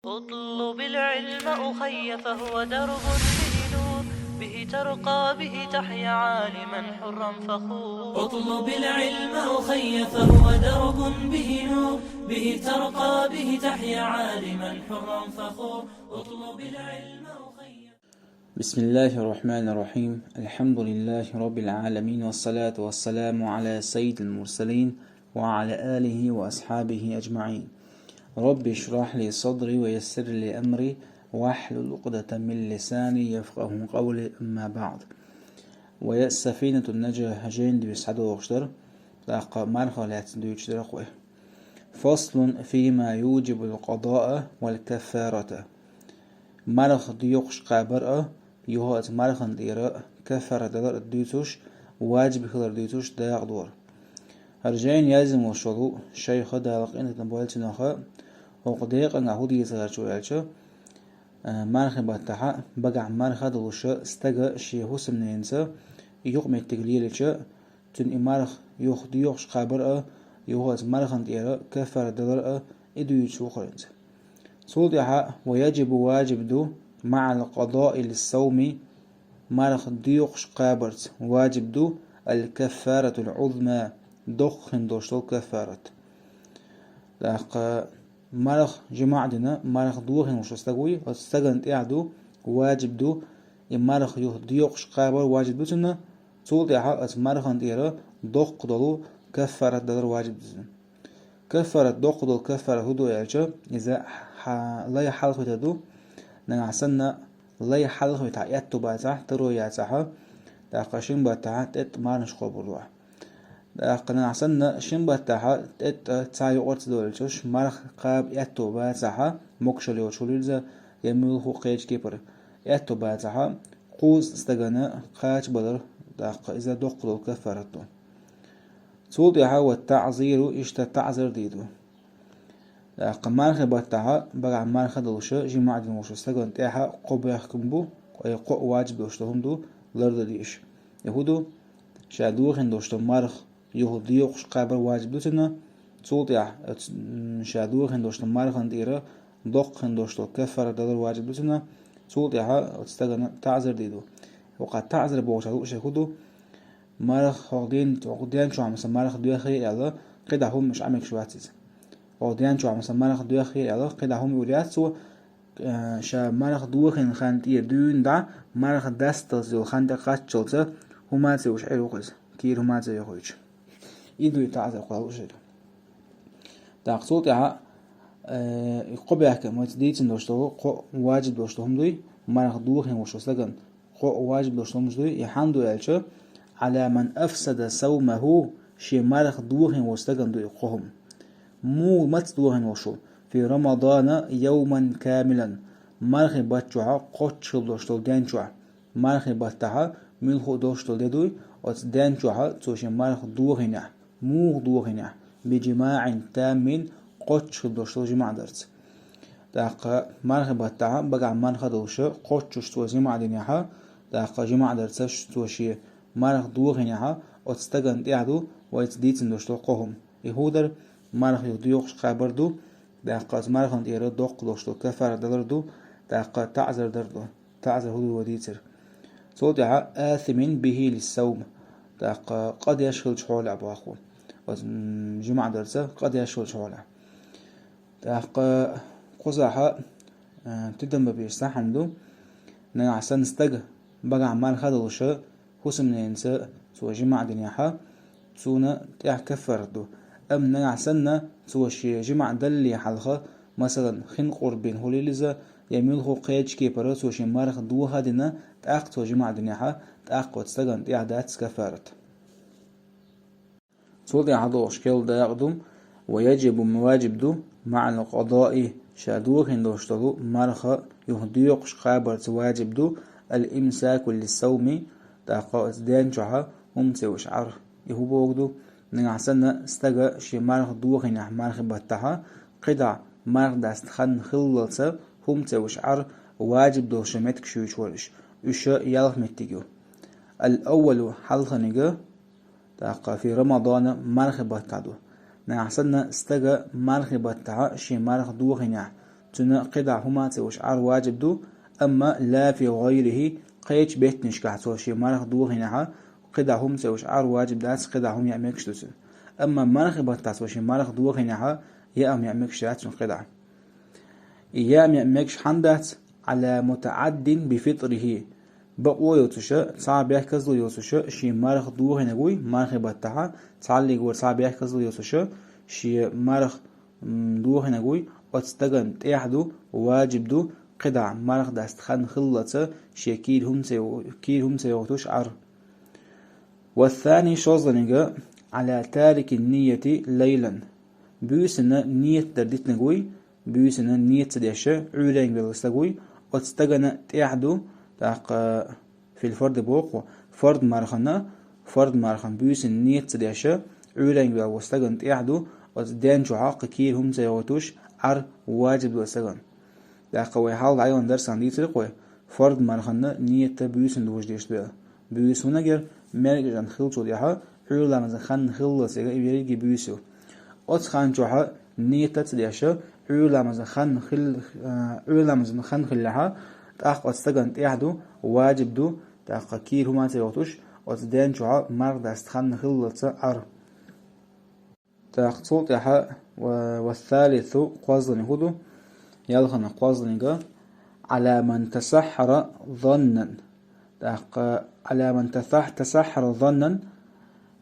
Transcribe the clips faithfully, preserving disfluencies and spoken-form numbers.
اطلب العلم أخي فهو درب به نور، به ترقى به تحيا عالما حرا فخور. اطلب العلم أخي فهو درب به نور، به ترقى به تحيا عالما حرا فخور. اطلب العلم أخي. بسم الله الرحمن الرحيم. الحمد لله رب العالمين، والصلاة والسلام على سيد المرسلين وعلى آله وأصحابه أجمعين. رب اشرح لي صدري ويسر لي أمري واحلل عقدة من لساني يفقهوا قولي، أما بعد. ويا سفينة النجاة жайна девиз схьадоагӀаш дар, тӀаккха марха лаьцна дуьйцуш дар вай. فصل فيما يوجب القضاء والكفارة. Марха доаккхаш кхабар а, юха оцу мархан тӀера каффарат далар а дуьйцуш, важиб хилар дуьйцуш дакъа ду хӀара. ХӀара жайна яздина волуш волу шайх, Дала къинхетам бойла цунах, хӀокху декъанехь хӀун дийцар хӀара чу аьлча, а, мархи баттахь багахь марха а долуш стага шен хӀусамненца юкъаметтиг лелича, цуьнан и марха юха доаккхаш кхабар а, юха оцу мархан тӀера каффарат далар а, и дуьйцуш ву хӀара хӀинца. Цул тӀаьхьа ويجب, важиб ду, مع القضاء للصوم, марха доаккхаш кхабарца важиб ду, الكفارة العظمى, доккха хин долуш долу каффарат. ТӀаккха марха жимаӀ дина, марха дохийна волуш стаг вуй, оцу стагана тӀехь ду, важиб ду, и марха юха доаккхаш кхабар важиб ду цунна, цул тӀаьхьа оцу мархан тӀера доккха долу каффарат далар важиб ду цунна. Каффарат, доккха долу каффарат хӀун ду аьлча, иза хьа-, лай хьалхавита ду. Нагахь санна лай хьалхавита аьтту бацахь, таро яцахь, тӀаккха шин баттахь тӀетӀа марханаш кхобур ду ахь. ТӀаккха нагахь санна шин баттахь тӀетӀа цхьа юкъара ца долуьйтуш, марха кхаба аьтту бацахь, могушалла йоцуш хуьлу иза, я муьлхха кхечу кепара аьтту бацахь, кхузткъа стагана кхача балар, тӀаккха иза доккха долу каффарат ду. Цул тӀаьхьа والتعزير, иштта таӀзар дийр ду. ТӀаккха мархи баттахь багахь марха долуш жимаӀ дина волчу стагана тӀехь кхо бехкам бу, кхо, кхо важиб долуш долу хӀума ду лардан дезаш. И хӀун ду? Ша дохийна долуш долу марха юха доькъуш кхабар важиб ду цунна, цул тӀаьхьа оцу, м, ша дохийна долуш долу мархан тӀера доккха хин долуш долу каффарат далар важиб ду цунна, цул тӀаьхьа оцу стагана таӀзар дийр ду. ХӀокху таӀзар бохучохь лууш хӀун ду? Марха хӀокху ден, хӀокху ден чохь, масала, марха доьххий аьлла, кхидӀа хӀума уьш Ӏамегаш вац иза. ХӀокху ден чохь, масала, марха доьххий аьлла, кхидӀа хӀума юр яц цо, э, ша марха дохийна хан тӀера дуьйна дӀа, марха дасталц йолу хан тӀе кхаччалца хӀума ца йохуьйтуш Ӏийр ву-кх иза, кийра хӀума ца йохуьйтуш. И ду и таӀзар кху лууш хӀара. ТӀаккха цул тӀаьхьа, э, и кхо бехкам вайца дийцина долуш долу, кхо важиб долуш долу хӀума дуй, марха дохийна волчу стагана кхо важиб долуш долу хӀумаш дуй, и хьанна ду аьлча, على من أفسد صومه, шен марха дохийна волчу стагана ду и кхо хӀума. Муха, маца дохийна волуш ву? في رمضان يوما كاملا, мархи баттахь кхоччуш хила долуш долу ден чохь, мархи баттахь муьлхха а долуш долу де дуй, оцу ден чохь цо шен марха дохийнехь, муха дохийнехь, بجماع تام, кхоччуш хила долуш долу жимаӀ дарца. ТӀаккха мархи баттахь багахь марха долуш кхоччуш цо жимаӀ динехь, тӀаккха жимаӀ дарца цо шен марха дохийнехь, оцу стагана тӀехь ду вайца дийцина долуш долу кхо хӀума. И хӀун дара? Марха юха доькъуш кхабар ду, тӀаккха оцу мархан тӀера доккха долуш долу каффарат далар ду, тӀаккха таӀзар дар ду. ТаӀзар хӀун ду вай дийцира. Цул тӀаьхьа آثم به للصوم, тӀаккха къа деш хилча хьолехь боху. Оцу, м, жимаӀ дарца къа деш хилча хьолехь. ТӀаккха кхузахь, э, тидам бан безаш цхьа хӀума ду. Нагахь санна стаг багахь марха долуш хӀусамненца цо жимаӀ динехь, цунна тӀехь каффарат ду. Амма нагахь санна цо шен жимаӀ далале хьалха, масалан, хин къурбан хуьлийла иза, я муьлхха кхечу кепара цо шен марха доха а дина, тӀаккха цо жимаӀ динехь, тӀаккха оцу стагана тӀехь дац каффарат. Цул тӀаьхьа догӀуш керла дакъа ду, ويجب, важиб ду, مع القضاء, ша дохийна долуш долу марха юха доькъуш кхабарца важиб ду, الإمساك للصوم, тӀаккха оцу ден чохь хӀума ца йолуш Ӏар. И хӀун боху ду? Нагахь санна стага шен марха дохийнехь мархи баттахь, кхидӀа марха даста хан хиллалца хӀума ца йолуш Ӏар, важиб долуш меттигаш юйчу вара уьш. Уьш ялх меттиг ю. الأول, хьалханиг, тӀаккха في رمضان, мархи баттахь ду. Нагахь санна стага мархи баттахь шен марха дохийнехь, Цунна кхидӀа хӀума ца йолуш Ӏар ваджиб ду, амма ла фи гӀайрихи, кхечу беттанашкахь цо шен марха дохийнехь, кхидӀа хӀума ца йолуш Ӏар ваджиб дац, кхидӀа хӀума яа мегаш ду цунна. Амма мархи баттахь цо шен марха дохийнехь, яа хӀума яа мегаш дац цунна кхидӀа. И яа хӀума яа мегаш хьанна дац, Ӏала мутаӀаддин би фитрихи. Бакъо йоцуша, цхьа бехказло йоцуша, шен марха дохийнарг вуй, мархи баттахьа, цхьаллиг вара цхьа бехказло йоцуша, шен марха, м, дохийнарг вуй, оцу стагана тӀехь ду, ваджиб ду, кхидӀа марха даста хан хиллалца, шен кийра хӀума ца йо-, кийра хӀума ца йохуьйтуш Ӏар. Вассани, шозлагӀниг, Ӏала тарикин нияти лайлан. Буьйсанна ният дар дитинарг вуй, буьйсанна ният ца деш, Ӏуьйренга велла стаг вуй, оцу стагана тӀехь ду, тӀаккха фил фарди боху, фард мархана, фард мархана буьйсанна ният ца деш, Ӏуьйренга велла стагана тӀехь ду, оцу ден чохь кхин кийра хӀума ца йохуьйтуш, Ӏар ваджиб ду стагана. ТӀаккха вай хьалха дӀайоллина дарсехь дийцира-кх вай, фард мархана ният буьйсанна дужуш деш ду. Буьйса хӀунагӀ яра, маьркӀажан хиллачул тӀаьхьа, Ӏуьйра ламазан хан хиллалца яа и берриге буьйса ю. Оцу хан чохь ният ца деш, Ӏуьйра ламазан хан хил-, а, Ӏуьйра ламазан хан хиллехь, тӀаккха оцу стагана тӀехь ду, ваджиб ду, тӀаккха кийра хӀума ца йохуьйтуш, оцу ден чохь марха даста хан хиллалца Ӏар. ТӀаккха цул тӀаьхьа ва, вассалису, кхозлагӀниг хӀун ду? Ялхана кхозлагӀниг, Ӏала ман тасаххьара заннан. ТӀаккха Ӏала ман тасах-, тасаххьара заннан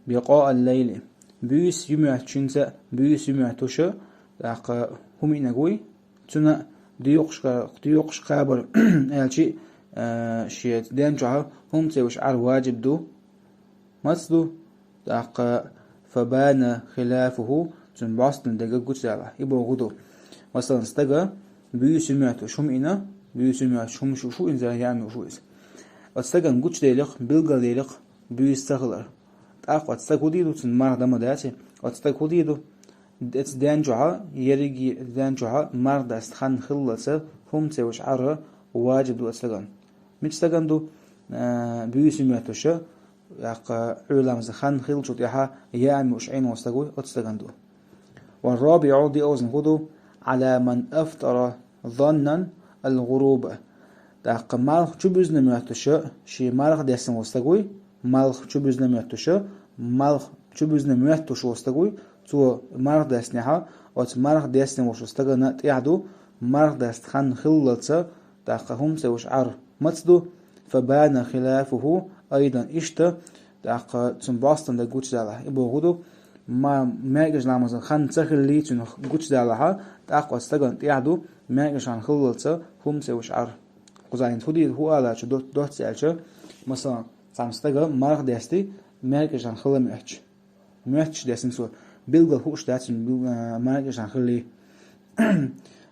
бикъаъал лайли. Буьйса юьметташинца, буьйса юьметташа, тӀаккха хӀума йинарг вуй, цунна доькъуш кха-, доькъуш кхабар аьлчи, а, шен ден чохь хӀума ца йолуш Ӏар ваджиб ду. Маца ду? ТӀаккха фабана хилафуху, цуьнан бӀостанан дерг гучудалахь. И бохург ду. Масалан, стага буьйса юьметташ хӀума йина, буьйса юьметташ хӀума шу, шу йина, яа хӀума шу иза. Оцу стагана гучуделларг, билгалделларг буьйса ца хилар. ТӀаккха оцу стага хӀун дийр ду, цуьнан марха дан ма дац и. Оцу стага хӀун дийр ду? Оцу ден чохь, ерриге ден чохь марха даста хан хиллалца хӀума ца йолуш Ӏар ваджиб ду оцу стагана. Мича стагана ду? А, буьйса юьметташа, тӀаккха Ӏуьйра ламазан хан хиллачул тӀаьхьа яа хӀума йууш Ӏийна волу стаг вуй, оцу стагана ду. Ва робиъу, диъазза хӀун ду? Ӏала ман афтара заннан ал-гӀуруба. ТӀаккха малх чубуьзна моьттуша, шен марха десна волу стаг вуй, малх чубуьзна моьттуша, малх чубуьзна моьттуш волу стаг вуй, цо марха деснехь, оцу марха десна волчу стагана тӀехь ду, марха даста хан хиллалца, тӀаккха хӀума ца йолуш Ӏар. Маца ду? Фабана хилафуху айдан, иштта, тӀаккха цуьнан бӀостанан дерг гучудалахь. И бохург ду, ма-, маьркӀажан ламазан хан ца хиллий цуьнан гучудалахь, тӀаккха оцу стагана тӀехь ду, маьркӀажан хан хиллалца хӀума ца йолуш Ӏар. Кхузахь хӀинца хӀун дийр, хӀун ала аьлча, до-, доцца аьлча, масалан, цхьана стага марха дести, маьркӀажан хан хила моьттуш. Моьттуш десна цо, билггал хууш дац цуьнан бил-, а, маьркӀажан хан хиллий.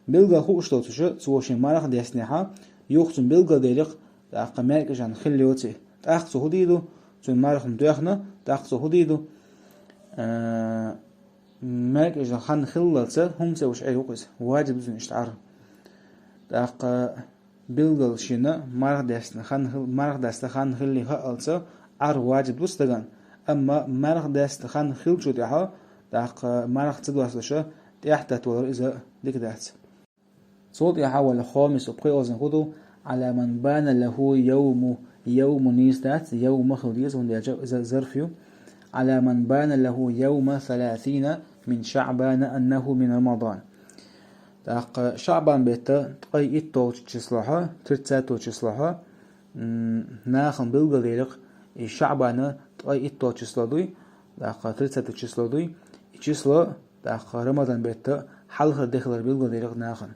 Билггал хууш доцуша, цо шен марха деснехь, юха цунна билгалделларг, тӀаккха маьркӀажан хан хилла йоций. ТӀаккха цо хӀун дийр ду? Цуьнан марха-м доьхна, тӀаккха цо хӀун дийр ду? А, маьркӀажан хан хиллалца хӀума ца йолуш Ӏийр ву-кх иза, ваджиб ду цунна иштта Ӏар. ТӀаккха билггал шена марха десна хан хил-, марха даста хан хиллий хаалца, Ӏар ваджиб ду стагана, амма марха даста хан хиллачул тӀаьхьа, тӀаккха марха ца доссалуша тӀехь таттавалар иза дика дац. Цул тӀаьхьа вал хомису, пхоьалгӀазза хӀун ду? Ӏала ман бана лаху йовму, йовму нийса дац, йовма хила деза, хӀунда аьлча иза зарф ю. Ӏала ман бана лаху йовма саласина мин ШаӀбана аннаху мин Рамадан. ТӀаккха ШаӀбан бетта ткъе итталгӀачу числохьа, тридцатого числохьа, м, нахана билгалдерг, и ШаӀбана ткъе итталгӀа число дуй, тӀаккха тридцатое число дуй, и число, тӀаккха Рамадан бетта хьалхара де хилар билгалдерг нахана.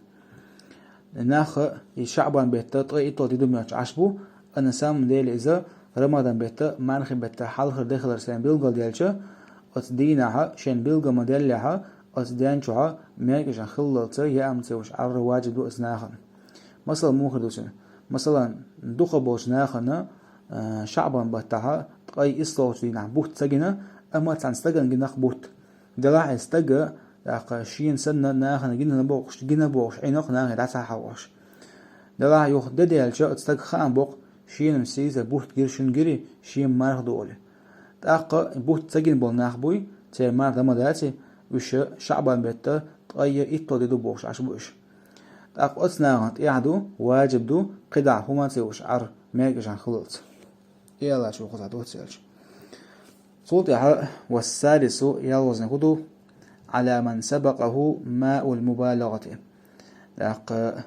Наха и ШаӀбан бетта ткъе итталгӀа де ду моьттуш Ӏаш бу, а на самом деле иза Рамадан бетта мархи бетта хьалхара де хилар сайн билгалделча, оцу дийнахьа шен билгал ма-деллехьа, оцу ден чохьа маьркӀажан хиллалца яа хӀума ца йолуш Ӏар ваджиб ду оцу нахана. Масала муха ду цуьнан? Масалан, дукхахболчу нахана, а, ШаӀбан баттахьа ткъе иссалгӀачу дийнахь бутт ца гина, амма цхьана стагана гина-кх бутт. Делахь и стага, тӀаккха шена санна нахана гина бохуш, гина бохуш, Ӏийна-кх нахе дӀа ца хьахош. Делахь юха де даьлча, оцу стага хаам бо-кх, шена-м сийсара бутт гира, шуна гири, шен-м марха ду олий. ТӀаккха бутт ца гина болу нах буй, церан марха дан ма даций, уьш ШаӀбан бетта ткъе итталгӀа де ду бохуш Ӏаш бу уьш. ТӀаккха оцу нахана тӀехь ду, важиб ду, кхидӀа хӀума ца юуш Ӏар, маьркӀажан хиллалц. И аьлла чу кхуза доццуш аьлча. Цул тӀаьхьа вассадису, ялхолгӀаниг хӀун ду, Ӏала ман сабакъаху маул мубалагъати. ТӀаккха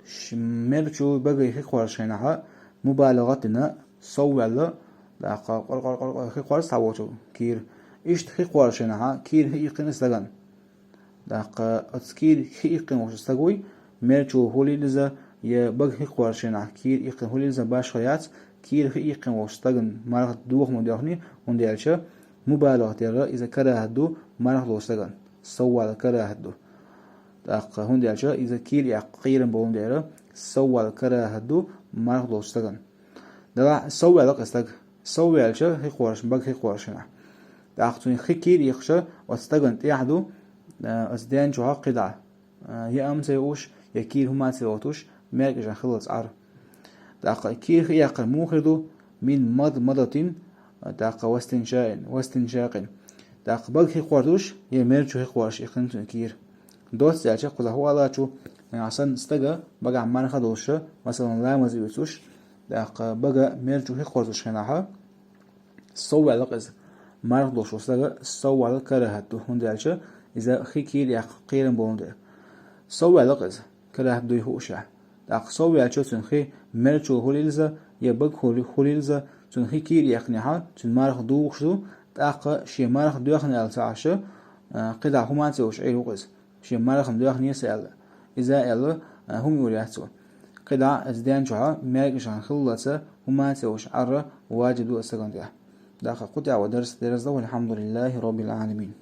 ш-, мерачу баге хи кхорзуш хенахь, мубалагъат дина, сов ваьлла, тӀаккха къор-къор-къор хи кхорзу цхьаволчу кийра. Иштта хи кхорзуш хенахь, кийра хи иккхина стагана. ТӀаккха оцу кийра хи иккхина волчу стаг вуй, мерачу хӀуллийла иза, я бага хи кхорзуш хенахь кийра иккхина хӀуллийла иза, башха яц, кийра хи иккхина волчу стагана марха дохамо доьхний, хӀунда аьлча мубалагъат дара, иза карахӀат ду марха долчу стагана, сов вала карахӀат ду. ТӀаккха хӀунда аьлча иза кийра эккха кхерам болун дера, сов вала карахӀат ду марха долчу стагана. Делахь сов ваьлла-кх и стаг. Сов ваьлча, хи кхорзуш, бага хи кхорзуш хенахь. ТӀаккха цуьнан хи кийра иккхича, оцу стагана тӀехь ду, а, оцу ден чохь кхидӀа, а, я амма ца юуш, я кийра хӀума ца йоцуш, маьркӀажан хиллалц Ӏар. ТӀаккха кийра хи эккхар муха хир ду, мин мад-, мадмадатин, а, тӀаккха вастиншаин, вастиншакъин. ТӀаккха бага хи кхорзуш, я мерачу хи кхорзуш иккхина цуьнан кийра. Доцца аьлча, кхузахь хӀун аьлла чу, нагахь санна стага багахь марха долуш, масалан, ламаз оьцуш, тӀаккха бага мерачу хи кхорзуш хенахь, сов ваьлла-кх иза. Марха долуш волу стага сов вала карахӀат ду, хӀунда аьлча иза хи кийра эккха кхерам болун дера. Сов ваьлла-кх иза, карахӀат дуй хууш. ТӀаккха сов ваьлча цуьнан хи мерачу хӀуллийла иза, я бага хӀуллийла иза, цуьнан хи кийра эккхинехь, цуьнан марха духуш ду, тӀаккха шен марха доьхна аьлла ца Ӏаш, а, кхидӀа хӀума ца йолуш Ӏийр ву-кх иза. Шен мархана доьхний аса аьлла. Иза аьлла, а, хӀума юур яц цо. КхидӀа оцу ден чохь маьркӀажан хиллалца хӀума ца йолуш Ӏар важиб ду оцу стагана тӀехь. ТӀаккха кху тӀехь вайн дарс дерзадо, валхьамдулиллахӀи роббил Ӏаламин.